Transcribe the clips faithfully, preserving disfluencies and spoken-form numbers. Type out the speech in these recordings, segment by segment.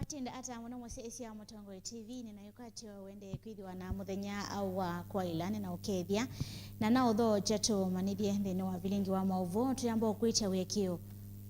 Tinda ata mũno mũsyaĩĩsya wa Mũtongoi T V, nĩna wĩkwatyo wende kwĩthĩwa na mũthenya wa kwaĩla, nĩna ũkethya na na ũthokya tũmanyĩthye nthĩnĩ wa vilingi wa maũvoo. Tũyamba ũkwĩtya wĩkĩo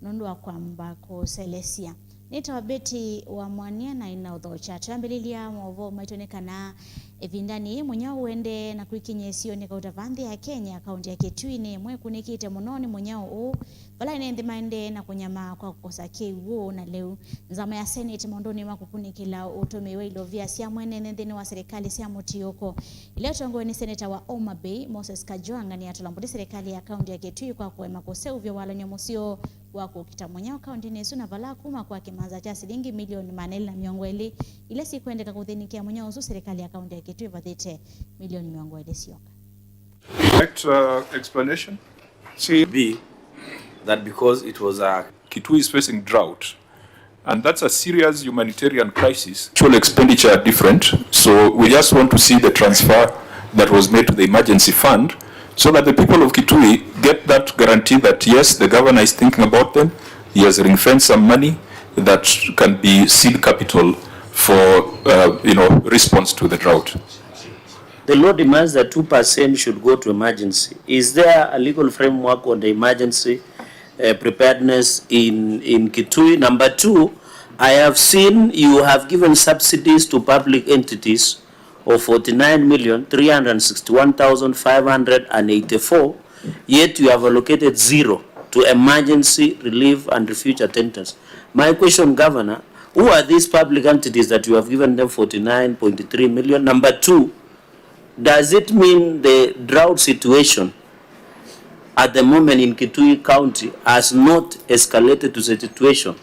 nũndũ wa kwamba kũselesya. Nĩtawa Betty wa Mwania na ĩna ũthokya. Twambĩlĩlya maũvoo maitũ nĩ kana ĩvindanĩ yĩĩ mũnyao ũendee na kwĩkinyĩa ĩsionĩ kauta va nthĩ ya Kenya, kaũntĩ ya Kitui nĩ ĩmwe ĩkunĩkĩte mũno nĩ mũnyao ũũ, vala ene nthĩ maendee na kũnyamaa kwa kũkosa kĩw'ũ na lĩu. Nzama ya Senate maũndũnĩ ma kũkunĩkĩla ũtũmĩi wa ilovia sya mwene nthĩ nthĩnĩ wa serikali sya mũtiũko ila ũtongoe nĩ seneta wa Homa Bay, Moses Kajwang', nĩyatũla mbũlĩ serikali ya kaũntĩ ya Kitui kwa kũema kũseũvya walany'o mũseo wa kũkita mũnyao kaũntĩnĩ ĩsu, na vala kuma kwa kĩmanza kya silingi milioni maana elĩ na mĩongo ĩlĩ ila sikwendeka kũthĩnĩkĩa mũnyao ũsu, serikali ya kaũntĩ ya Kitui ĩvathĩte milioni mĩongo ĩlĩ syoka. Direct, uh, explanation. See, be that because it was a Kitui is facing drought, and that's a serious humanitarian crisis. Actual expenditure are different, so we just want to see the transfer that was made to the emergency fund so that the people of Kitui get that guarantee that, yes, the governor is thinking about them, he has ring-fenced some money that can be seed capital for, uh, you know, response to the drought. The law demands that two percent should go to emergency. Is there a legal framework on the emergency, uh, preparedness in, in Kitui? Number two, I have seen you have given subsidies to public entities of forty-nine million three hundred sixty-one thousand five hundred and eighty-four, yet you have allocated zero to emergency relief and refuge attendance. My question, Governor, who are these public entities that you have given them forty-nine point three million? Number two, does it mean the drought situation at the moment in Kitui County has not escalated to the situation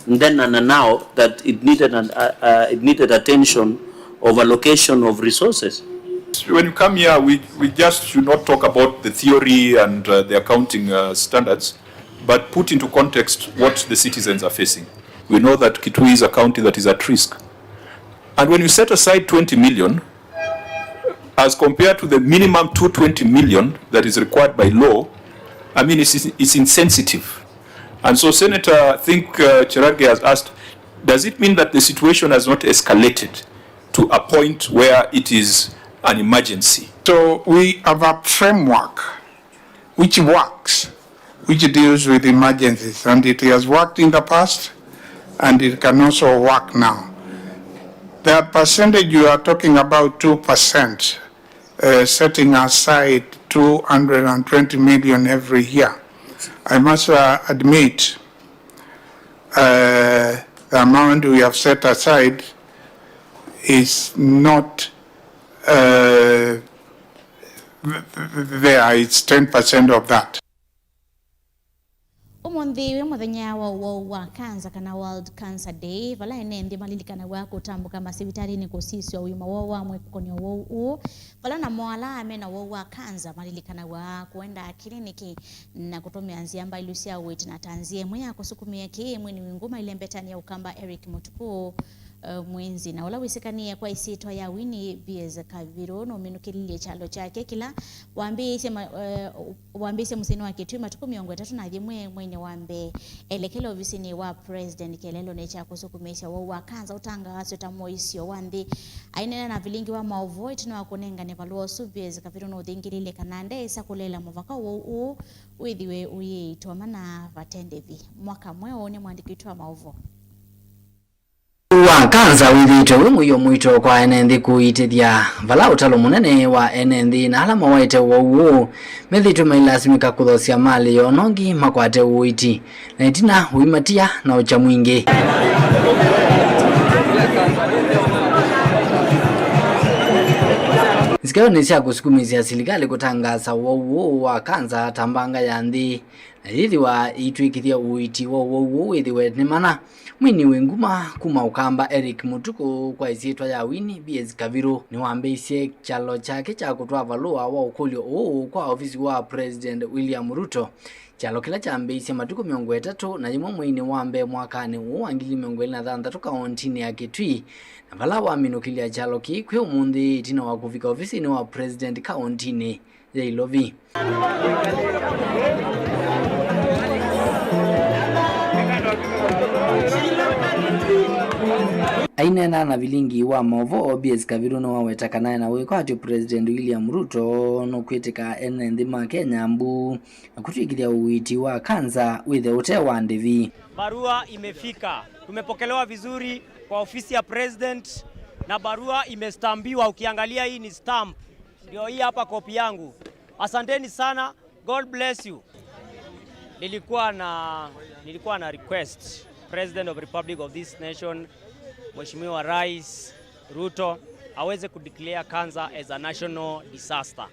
then and now that it needed an, uh, uh, it needed attention of allocation of resources? When you come here, we, we just should not talk about the theory and, uh, the accounting, uh, standards, but put into context what the citizens are facing. We know that Kitui is a county that is at risk. And when you set aside twenty million, as compared to the minimum two twenty million that is required by law, I mean, it's, it's insensitive. And so Senator, I think, uh, Cherargei has asked, does it mean that the situation has not escalated to a point where it is an emergency? So we have a framework which works, which deals with emergencies, and it has worked in the past, and it can also work now. The percentage you are talking about, two percent, uh, setting aside two hundred and twenty million every year, I must, uh, admit, uh, the amount we have set aside is not, uh, th-, th-, there, it's ten percent of that. Ũmũnthĩ wĩ mũthenya wa ũwau wa kanza, kana World Cancer Day, vala ene nthĩ malilikanaw'a kũtambũka masivitalĩnĩ kũsisya ũima woo wa mwĩĩ kũkonia ũwau ũũ, vala namo ala mena ũwau wa kanza malilikanaw'a kũenda kiliniki na kũtũmĩa nzĩa mbailu sya ũiiti. Na ta nzĩa ĩmwe ya kũsukumĩa kĩĩ, mwini wĩ nguma ile mbetani ya Ũkamba Eric Mũtukũ, eh, Mwinzi, na ũla wĩsĩkanĩe kwa ĩsyĩtwa ya Winnie V S Kavirũ, nũminũkĩlilye kyalo kyake kĩla wambĩĩisye ma-, eh, wambĩĩisye mũsyĩnĩ wa Kitui matukũ mĩongo ĩtatũ na yĩmwe mweinĩ wa mbee, elekele ovisinĩ wa President kĩeleelonĩ kya kũsukumĩĩsya ũwau wa kanza ũtangaasw'e ta mũisyo wa nthĩ. Aineena na vilingi wa maũvoo ĩtina wa kũnengane valũa ũsu, V S Kavirũ nũthingĩlĩĩlye kana ndeĩsa kũleela mũvaka ũwau ũũ wĩthĩwe ũyĩĩtwa mana vate ndĩvi. Mwaka mweũ nĩ mwandĩki witũ wa maũvoo. Wa kanza wĩthĩĩtwe wĩ mũio mũito kwa ene nthĩ kũiitĩthya, vala ũtalo mũnene wa ene nthĩ na ala mawaĩte ũwau ũũ methĩĩtwe mailasimĩka kũthosya malĩ yoo nongi makwate ũiiti, na ĩtina ũimatia na ũkya mwingĩ. Nzikaonĩ sya kũsukumĩĩsya silikalĩ kũtangaasa ũwau ũũ wa kanza ta mbanga ya nthĩ, na yĩthĩwa ĩitw'ĩkĩthya ũiiti wa ũwau ũũ wĩthĩwe nĩ mana. Mwini wĩ nguma kuma Ũkamba Eric Mũtukũ kwa ĩsyĩtwa ya Winnie V S Kavirũ nĩwambĩĩisye kyalo kyake kya kũtwaa valũa wa ũkũlyo ũũ kwa ovisi wa President William Ruto, kyalo kĩla kyambĩĩisye matukũ mĩongo ĩtatũ na yĩmwe mweinĩ wa mbee mwakanĩ ũũ wa ngili mĩongo ĩlĩ na thanthatũ kaũntinĩ ya Kitui, na vala waminũkĩlya kyalo kĩĩ kwĩ ũmũnthĩ ĩtina wa kũvika ovisinĩ wa President kaũntinĩ ya Ilovi. Aineena na vilingi wa maũvoo, B S Kaviru nĩwaweta kana ena wĩkwatyo President William Ruto nũkwĩtĩka ene nthĩ ma Kenya mbu na kũtw'ĩkĩthya ũiiti wa kanza wĩthe ũte wa ndĩvi. Barua imefika. Tumepokelewa vizuri kwa ofisi ya President na barua imestampiwa. Ukiangalia, hii ni stamp. Ndio hii hapa kopi yangu. Asanteni sana. God bless you. Nilikuwa na, nilikuwa na request, President of Republic of this nation, Mheshimiwa Rais Ruto, aweze kudeclare cancer as a national disaster.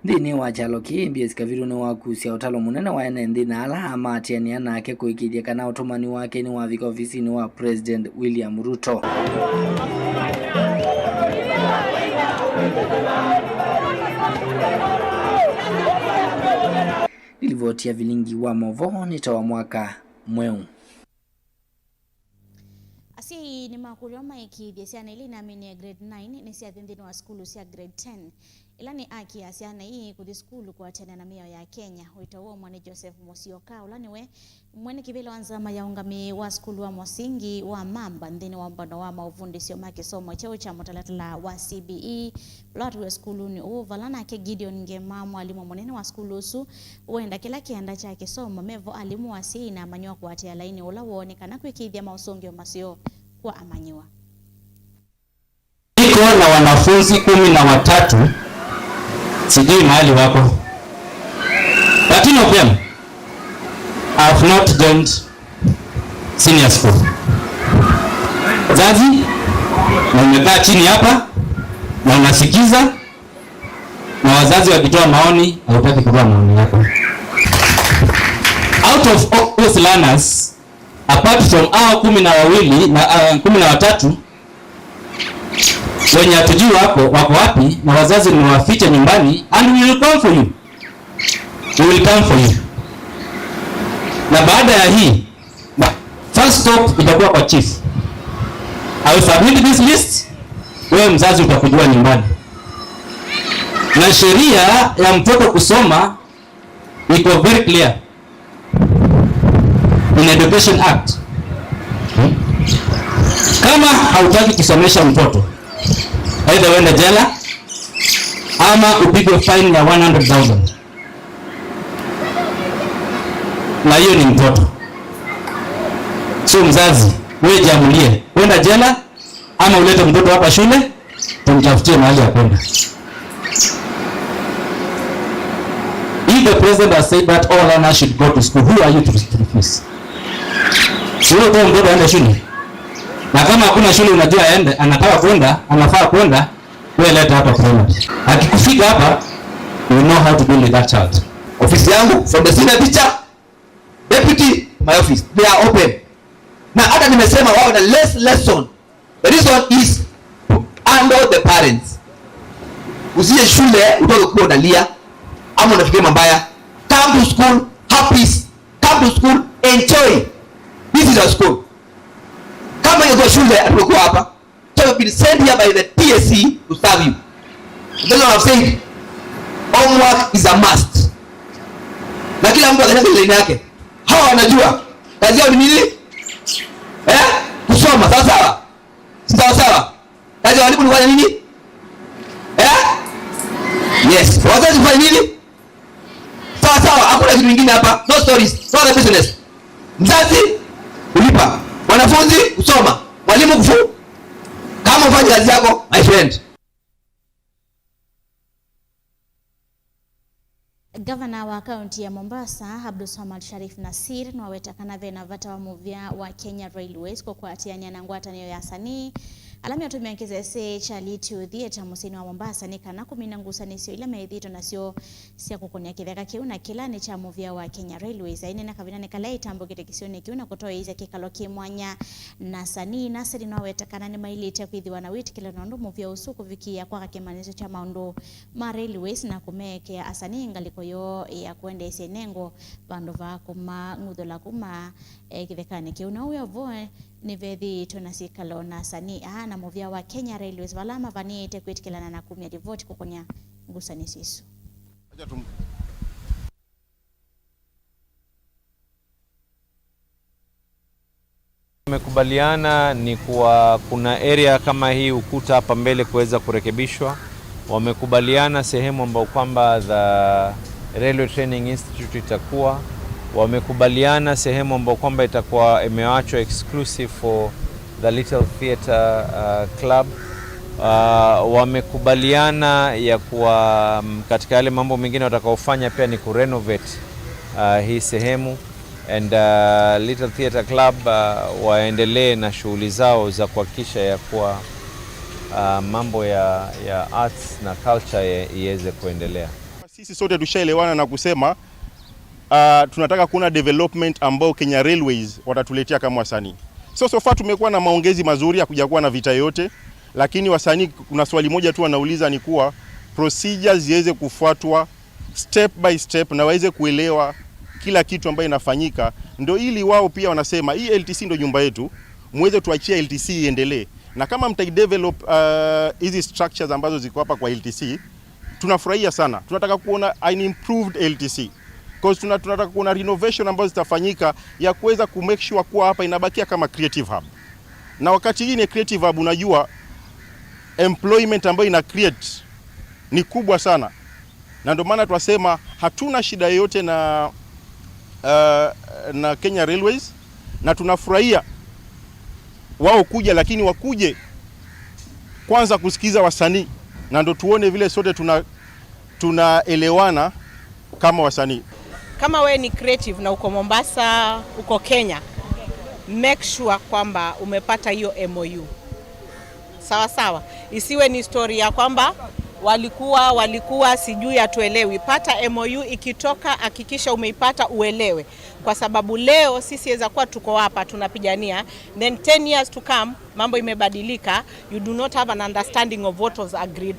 Nthĩnĩ wa kyalo kĩĩ, B S Kaviru nĩwakusya ũtalo mũnene wa ene nthĩ na ala amaatĩanĩa nake kũĩkĩĩthya kana ũtũmani wake nĩwavika ofisinĩ wa President William Ruto. Nĩ livoti ya vilingi wa maũvoo nĩ ta wa mwaka mweũ. Asyai nĩmakũlw'a maĩkĩĩthye syana ila inamĩnie grade nine nĩsyathi nthĩnĩ wa sukulu sya grade ten. Ĩla nĩ aki ya syana ii kũthi sukulu kũatĩanĩa na mĩao ya Kenya. Wĩto ũũ mwa nĩ Joseph Mũsyoka, ũla nĩwe mwene kĩvĩla wa nzama ya ũngamĩi wa sukulu wa mũsingi wa Mamba nthĩnĩ wa ũmbano wa maũvundĩsyo ma kĩsomo kyeũ kya mũtalatala wa C B E, ũla watũiwe sukulunĩ ũũ, vala nake Gideon Ngema, mwalimũ mũnene wa sukulu ũsu, wenda kĩla kĩanda kya kĩsomo, mevo alimũ, asyai na amanyĩw'a kũatĩĩa lainĩ ũla woo nĩ kana kwĩkĩĩthya maũsũngĩo maseo kwa amanyĩw'a. Niko na wanafunzi kumi na watatu, sijui mahali wako. Thirteen of them have not joined senior school. Wazazi, na umekaa chini hapa na unasikiza, na wazazi wakitoa maoni, hautaki kutoa maoni yako. Out of all those learners, apart from hao kumi na wawili na, ah, kumi na watatu, wenye hatujui wako, wako wapi, na wazazi mmewaficha nyumbani, and we will come for you. We will come for you. Na baada ya hii, na first stop itakuwa kwa chief. I will submit this list, wewe mzazi utakujua nyumbani. Na sheria ya mtoto kusoma iko very clear in Education Act. Kama hautaki kusomesha mtoto, either uende jela ama upigwe fine ya one hundred thousand. Na hiyo ni mtoto. So mzazi, wewe jiamulie, kwenda jela ama ulete mtoto hapa shule, tumtafutie mahali ya kwenda. If the president has said that all learners should go to school, who are you to, to refuse? Si wewe utoe mtoto aende shule? Na kama hakuna shule unajua aende, anataka kwenda, anafaa kwenda, wewe leta hapa primary. Akikufika hapa, you know how to deal with that child. Ofisi yangu, from the senior teacher, deputy, my office, they are open. Na hata nimesema wawe na less lesson. The reason is to handle the parents. Usiye shule utoke kuwa unalia ama unafikiria mabaya. Come to school happy. Come to school, enjoy. This is your school. Kama ingekuwa shule, hatungekuwa hapa. So you've been sent here by the T S C to serve you. That's what I've said. Homework is a must. Na kila mtu akanyanga lane yake. Hawa wanajua kazi yao ni nini? Eh? Kusoma, sawa sawa? Si sawa sawa? Kazi ya walimu ni kufanya nini? Eh? Yes. Wazazi kufanya nini? Sawa sawa, hakuna kitu kingine hapa. No stories, no other business. Mzazi, kulipa. Mwanafunzi, kusoma. Mwalimu, kufu-, kama ufanye kazi yako, my friend. Gavana wa kaunti ya Mombasa, Abdulswamad Sharif Nassir, nĩwaweta kana ve na vata wa mũvĩa wa Kenya Railways kũkwatĩanĩa na ngwatanĩo ya asanii ala meũtũmĩa kĩsese kya Litio Theatre mũsyĩnĩ wa Mombasa nĩ kana kũmina ngusanĩsyo ila methĩĩtwe nasyo sya kũkũnĩa kĩtheka kĩu, na kĩla nĩ kya mũvĩa wa Kenya Railways. Aineena kavindanĩ kala ĩtambũkĩte kĩsionĩ kĩu na kũtoeisya kĩkalo kĩ mwanya na asanii, Nassir nĩwaweta kana nĩmaĩlĩte kwĩthĩwa na wĩtĩkĩlano nũndũ mũvĩa ũsu ũkũvikĩĩa kwaka kĩmanyĩsyo kya maũndũ ma Railways na kũmeekea asanii ngalĩko yoo ya kũendeesya ĩnengo vandũ va kũmang'uthũla kuma, eh, kĩthekanĩ kĩu. Na wĩa ũvoo nĩvethĩĩtwe na syĩkalo na asanii aa na mũvĩa wa Kenya Railways vala mavanĩĩte kwĩtĩkĩlana na kumya livoti kũkũnĩa ngusanĩsyo isu. Acha tum- Wamekubaliana ni kuwa kuna area kama hii ukuta hapa mbele kuweza kurekebishwa. Wamekubaliana sehemu ambayo kwamba the Railway Training Institute itakuwa. Wamekubaliana sehemu ambayo kwamba itakuwa imeachwa exclusive for the Little Theatre, uh, Club. Uh, wamekubaliana ya kuwa, mm, katika yale mambo mengine watakaofanya pia ni kurenovate, uh, hii sehemu. And, uh, Little Theatre Club, uh, waendelee na shughuli zao za kuhakikisha ya kuwa, uh, mambo ya, ya arts na culture ya, iweze kuendelea. Sisi sote tushaelewana na kusema, uh, tunataka kuona development ambao Kenya Railways watatuletea kama wasanii. So, so far tumekuwa na maongezi mazuri, hakujakuwa na vita yoyote, lakini wasanii, kuna swali moja tu wanauliza ni kuwa procedures ziweze kufuatwa step by step na waweze kuelewa kila kitu ambayo inafanyika, ndo ili wao pia wanasema, "Hii L T C ndo nyumba yetu, muweze tuachia L T C iendelee." Na kama mtaidevelop, uh, hizi structures ambazo ziko hapa kwa L T C, tunafurahia sana. Tunataka kuona an improved L T C. 'Cause tuna-, tunataka kuona renovation ambazo zitafanyika ya kuweza ku make sure kuwa hapa inabakia kama creative hub. Na wakati hii ni creative hub, unajua employment ambayo ina create ni kubwa sana. Na ndio maana twasema hatuna shida yoyote na, uh, na Kenya Railways, na tunafurahia wao kuja, lakini wakuje kwanza kusikiza wasanii, na ndo tuone vile sote tuna-, tunaelewana kama wasanii. Kama we ni creative na uko Mombasa, uko Kenya, make sure kwamba umepata hiyo M O U. Sawa sawa. Isiwe ni story ya kwamba walikuwa, walikuwa, sijui, hatuelewi. Pata M O U ikitoka, hakikisha umeipata, uelewe. Kwa sababu leo sisi weza kuwa tuko hapa tunapigania, then ten years to come, mambo imebadilika, you do not have an understanding of what was agreed.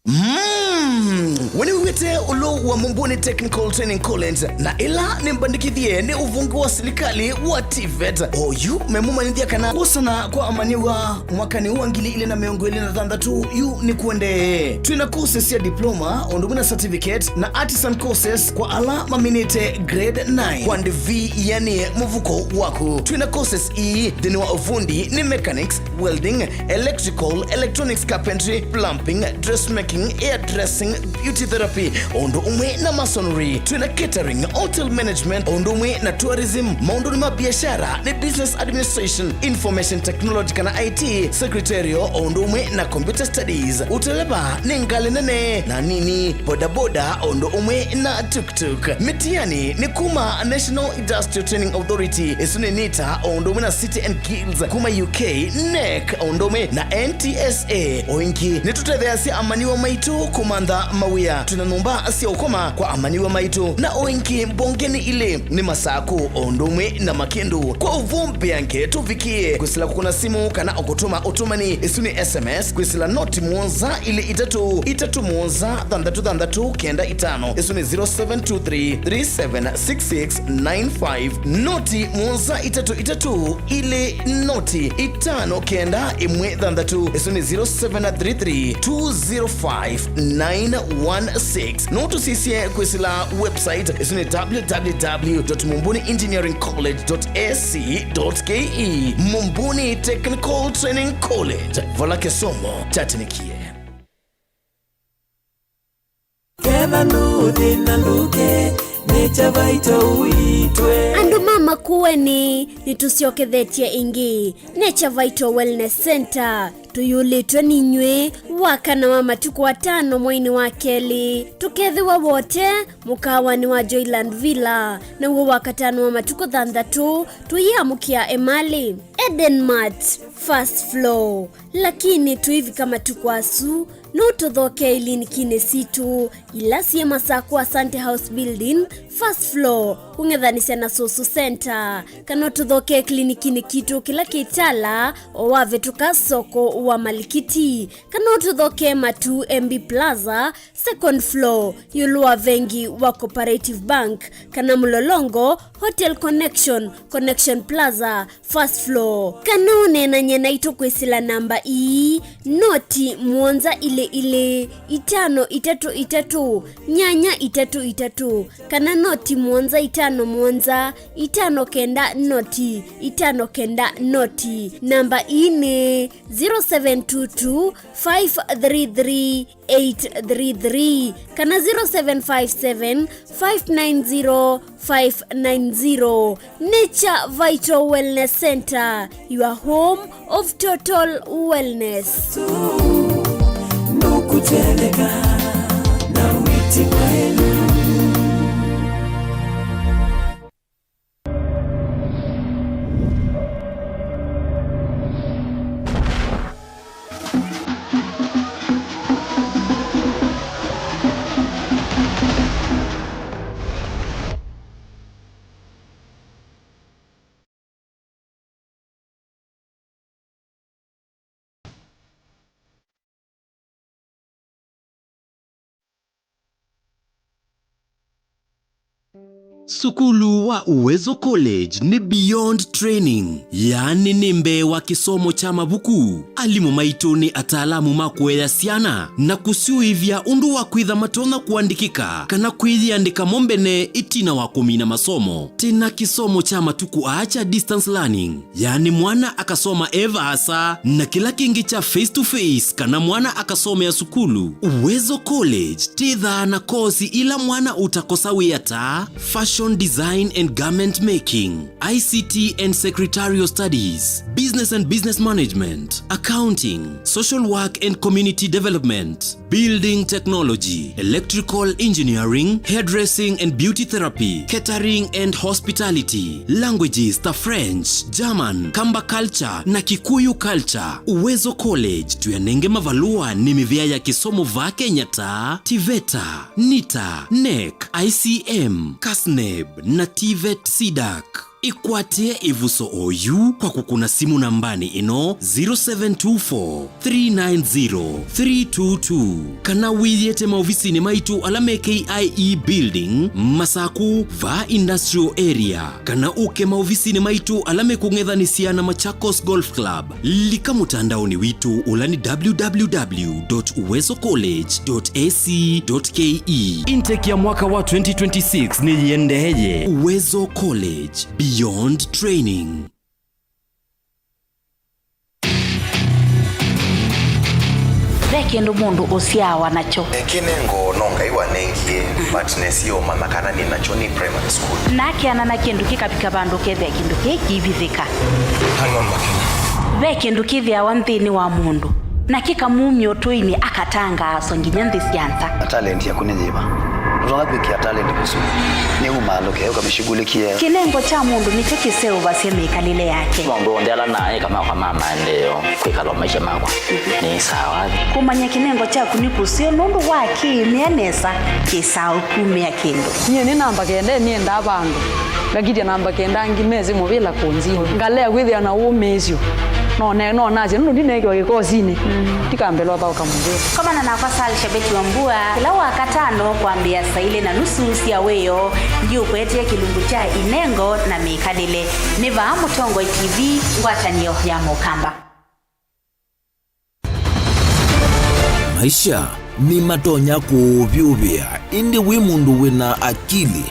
Mm. We nĩwĩw'ĩte ũlũ wa Mumbuni Technical Training College, na ĩla nĩmbandĩkĩthye nĩ ũvonge wa silikali wa TVET. Oyu memũmanyĩthya kana kwosana kwa amanyĩw'a mwakanĩ wa ngili ilĩ na mĩongo ĩlĩ na thanthatũ yu nĩ kuendee. Twĩ na courses sya diploma, ũndũ ũmwe na certificate, na artisan courses kwa ala maminĩte grade nine. Kwa ndivi, yani mũvuko waku. Twĩ na courses ii nthĩnĩ wa ũvundi nĩ mechanics, welding, electrical, electronics, carpentry, plumbing, dressmaking, hairdressing, beauty therapy, o ũndũ ũmwe na masonry. Twĩ na catering, hotel management, o ũndũ ũmwe na tourism. Maũndũnĩ ma biashara nĩ business administration, information technology kana I T, secretarial, o ũndũ ũmwe na computer studies. Ũteleva nĩ ngalĩ nene na nini, bodaboda, o ũndũ ũmwe na tuk-tuk. Mĩtiani nĩ kuma National Industrial Training Authority, ĩsu nĩ NITA, o ũndũ ũmwe na City and Guilds kuma U K, NEC, o ũndũ ũmwe na N T S A. O ĩngĩ, nĩtũtetheeasya amanyĩw'a maitũ kũmantha mawĩa. Twĩ na nyũmba sya ũkoma kwa amanyĩw'a maitũ, na o ĩngĩ mbongenĩ ilĩ nĩ Masakũ, o ũndũ ũmwe na Makĩndũ. Kwa ũvoo mbeange, tũvikĩe kwĩsĩla kũkũna simũ kana o kũtũma ũtũmani, ĩsu nĩ S M S, kwĩsĩla noti mũonza ilĩ itatũ itatũ mũonza thanthatũ thanthatũ kenda itano. Ĩsu nĩ zero seven two three three seven six six nine five. Noti mũonza itatũ itatũ ilĩ noti itano kenda ĩmwe thanthatũ. Ĩsu nĩ zero seven three three two zero five nine one six. No tũsisye kwĩsĩla website, ĩsu nĩ W W W dot mumbuni engineering college dot A C dot K E. Mumbuni Technical Training College, vala kĩsomo kyatinikie. Ketha ndũũthĩna ndũke, nĩ kya vaito ũitwe. Andũ ma Makueni, nĩtũsyokethetye ĩngĩ. Nature Vital Wellness Center, tũyũlĩtwe ninyw'ĩ wakana wa matukũ atano mweinĩ wa kelĩ. Tũkethĩwa Wote, mũkaawanĩ wa Joyland Villa, naw'o wakatano wa matukũ thanthatũ, tũyĩamũkĩa Emali, Eden Mart, first floor. Lakini tũivika matukũ asu, No tũthokee ilinikinĩ sitũ ila syĩ Masaku Asante House Building, first floor, kũng'ethanĩsya na Susu Center. Kana ũtũthokee klinikinĩ kitũ kĩla kĩ Tala, o wavĩtũka soko wa Malikiti. Kana ũtũthokee Matu M B Plaza, second floor, ĩũlũ wa vengi wa Cooperative Bank. Kana Mlolongo, Hotel Connection, Connection Plaza, first floor. Kana ũneenany'e naitũ kwĩsĩla namba ii, noti mũonza ilĩ ilĩ, itano itatũ itatũ, nyanya itatũ itatũ, kana noti mũonza itano mũonza, itano kenda noti, itano kenda noti. Namba ii nĩ zero seven two two, five three three, eight three three kana zero seven five seven, five nine zero, five nine zero. Nature Vital Wellness Center, your home of total wellness. Nũkũtendeka na wĩti mwaĩlu. Sukulu wa Uwezo College nĩ beyond training, yaani nĩ mbee wa kĩsomo kya mavuku. Alimũ maitũ nĩ ataalamu ma kũea syana na kũsyũĩvya ũndũ wa kwĩtha matonya kũandĩkĩka kana kwĩyĩandĩka mo mbene ĩtina wa kũmina masomo. Twĩ na kĩsomo kya matukũ aa kya distance learning, yaani mwana akasoma e vaasa, na kĩla kĩngĩ kya face to face, kana mwana akasomea sukulu. Uwezo College twĩthaa na kosi ila mwana ũtakosa wĩa ta fashion design and garment making, I C T and secretarial studies, business and business management, accounting, social work and community development, building technology, electrical engineering, hairdressing and beauty therapy, catering and hospitality, languages ta French, German, Kamba culture na Kikuyu culture. Uwezo College tũyanenge mavalũa nĩ mĩvĩa ya kĩsomo vaa Kenya ta TVETA, NITA, NEC, I C M, KASNEB na TVET CDAC. Ĩkwatĩe ĩvuso oyu kwa kũkũna simũ nambanĩ ĩno, zero seven two four, three nine zero, three two two, kana wĩyĩte maovisinĩ maitũ ala me K I E Building, Masaku, vaa Industrial Area, kana ũke maovisinĩ maitũ ala mekũng'ethanĩsya na Machakos Golf Club. Lika mũtandaonĩ witũ ũla nĩ W W W dot uwezo college dot A C dot K E. Intake ya mwaka wa twenty twenty-six nĩyĩendeeye. Uwezo College, beyond training. Ve kĩndũ mũndũ ũsyaawa nakyo. Kĩnengo no Ngai wanengie, but nesie ũmanya kana nĩ nakyo nĩ primary school. Na akeana na kĩndũ kĩkavika vandũ kethĩa kĩndũ kĩĩ kĩivithĩka. Hang on, Makena. Ve kĩndũ kĩthĩawa nthĩnĩ wa mũndũ, na kĩkamumya ũtũinĩ akatangaaswa nginya nthĩ sya nza. Na talent yaku nĩ yĩva? Ndũtonya kwĩkĩa talent kũsumũ. Nĩ umaalũke, ũkamĩshughulikie. Kĩnengo kya mũndũ nĩkyo kĩseũvasya mĩkalĩle yake. Maũndũ onthe ala naĩ kama kwa ma maendeeo, kwĩkala maisha makwa nĩ sawa. Kũmanya kĩnengo kyaku nĩ kũseo nũndũ wa kĩĩmĩa nesa kĩsaa ũkumĩa kĩndũ. Nyie nĩ namba kenda nĩendaa vandũ. Ngakitya namba kenda angĩ mesĩ mũvĩla kũnzini. Ngalea kwĩthĩa na ũmĩĩsyo. No ne-, no nasye, nũndũ ndineekiwa kĩkosinĩ. Ndikambĩlwa thaũka mũvĩla. Komana nakwa Sal Shabeti wa Mbua, kĩla Wakatano kwambĩĩa saa ilĩ na nusu sya wĩoo, ndiũkwetee kĩlungu kya inengo na mĩkalĩle. Nĩ vaa Mũtongoi T V, ngwatanĩo ya Mũkamba. Maisha nĩmatonya kũũvyũvĩa, ĩndĩ wĩ mũndũ wĩ na akili,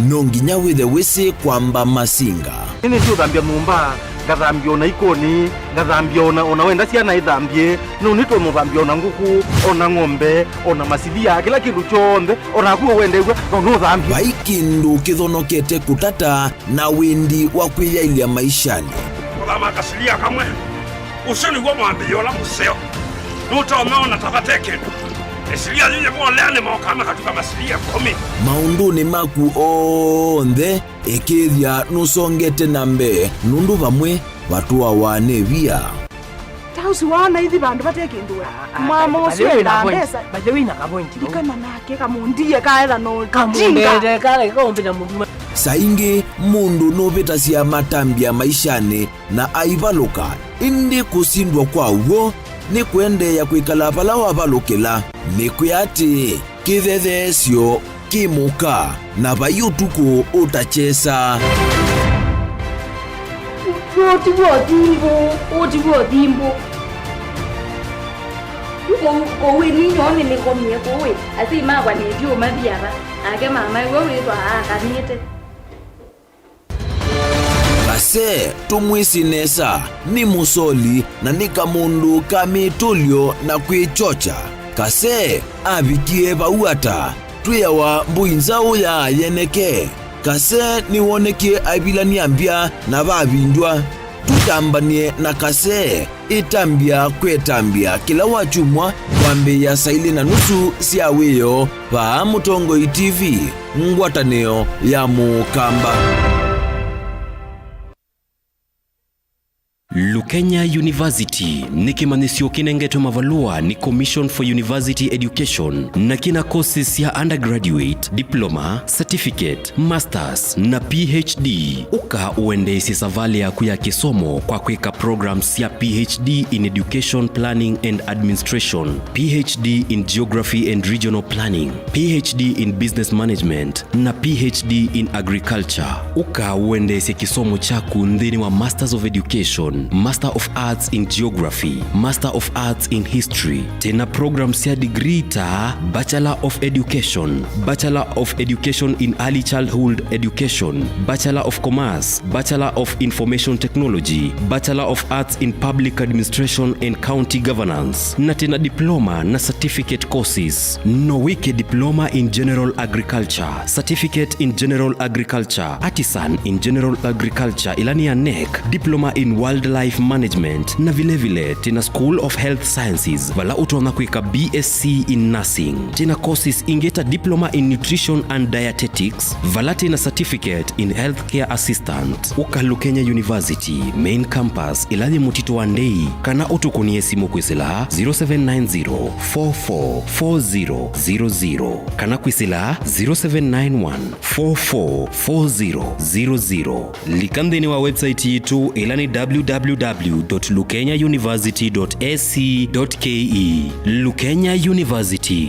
no nginya wĩthe wĩsĩ kwamba masinga. Nĩnĩsĩ ũthambya nyũmba, ngathambya o na ikoni, ngathambya o na, o na wenda syana ithambye, no nĩtũmũthambya o na ngũkũ, o na ng'ombe, o na masilia, kĩla kĩndũ kyonthe, o naku ũwendeew'a, no nũthambye. Vai kĩndũ kĩthonokete kũtata na wendi wa kwĩyaĩlya maishanĩ. Kũthama kasilia kamwe. Ũsu nĩw'o mwambĩĩo ũla mũseo. Nũtonya ona ta vate kĩndũ. Ĩsilia yĩĩ yĩvoleanĩ mokaa makatuka masilia ĩkũmi. Maũndũnĩ maku onthe, ĩkĩĩthya nũsongete na mbee, nũndũ vamwe vatũawa nĩ via. Ta Ũsu waona ithi vandũ vate kĩndũ we. Ah, ah, mama by the ũsu way, endaa na point, mbesa. By the way, na ka point, no? Ndikana nake kamũndie kaetha no jinga. Kamũndete, kala kaumbĩta mũndũ. Saa ingĩ mũndũ nũvĩtasya matambya maishanĩ na aivalũka, ĩndĩ kũsindwa kwa w'o nĩ kũendeea kwĩkala vala wavalũkĩla. Nĩkwĩa atĩĩ, kĩthetheesyo kĩ mũka, na vai ũtukũ ũtakyesa. Ũũ ti w'o thimbũ, ũũ ti w'o thimbũ. Yu kũu, kũu ĩ ninyoo nĩnĩkomie kũu ĩ, asyai makwa nĩndiũmathi ava, nake mama ĩwe wĩthwa aakanĩte. Kase, tũmwĩsĩ nesa, nĩ mũsoli na nĩ kamũndũ ka mĩtũlyo na kwĩkyokya. Kase avikie vau ata? Twĩawa mbũi nzaũ ya yeneke. Kase nĩwonekie aivilany'a mbya na vavindwa. Tũtambany'e na Kase. Ĩtambya kwĩ ĩtambya kĩla wakyumwa kwambĩĩa saa ilĩ na nusu sya wĩoo vaa Mũtongoi T V, ngwatanĩo ya Mũkamba. Lukenya University nĩ kĩmanyĩsyo kĩnengetwe mavalũa nĩ Commission for University Education na kĩna courses sya undergraduate, diploma, certificate, masters na P H D. Ũka ũendeesye savalĩ yaku ya kĩsomo kwa kwĩka programs sya P H D in Education Planning and Administration, P H D in Geography and Regional Planning, P H D in Business Management, na P H D in Agriculture. Ũka ũendeesye kĩsomo kyaku nthĩnĩ wa Masters of Education, Master of Arts in Geography, Master of Arts in History. Twĩna programs sya degree ta Bachelor of Education, Bachelor of Education in Early Childhood Education, Bachelor of Commerce, Bachelor of Information Technology, Bachelor of Arts in Public Administration and County Governance, na twĩna diploma na certificate courses. No wĩke diploma in general agriculture, certificate in general agriculture, artisan in general agriculture, ĩla nĩ ya nec, diploma in wildlife management, na vilevile twĩna School of Health Sciences, vala ũtonya kwĩka B S C in nursing. Twĩna courses ingĩ ta diploma in nutrition and dietetics, vala twĩna certificate in healthcare assistant. Ũka Lukenya University main campus, ĩla yĩ Mũtitũ wa Ndei, kana ũtũkũnĩe simũ kwĩsĩla zero seven nine zero, four four four zero zero zero, kana kwĩsĩla zero seven nine one, four four four zero zero zero. Lika nthĩnĩ wa website yitũ, ĩla nĩ w w w dot lukenya university dot a c dot k e. Lukenya University.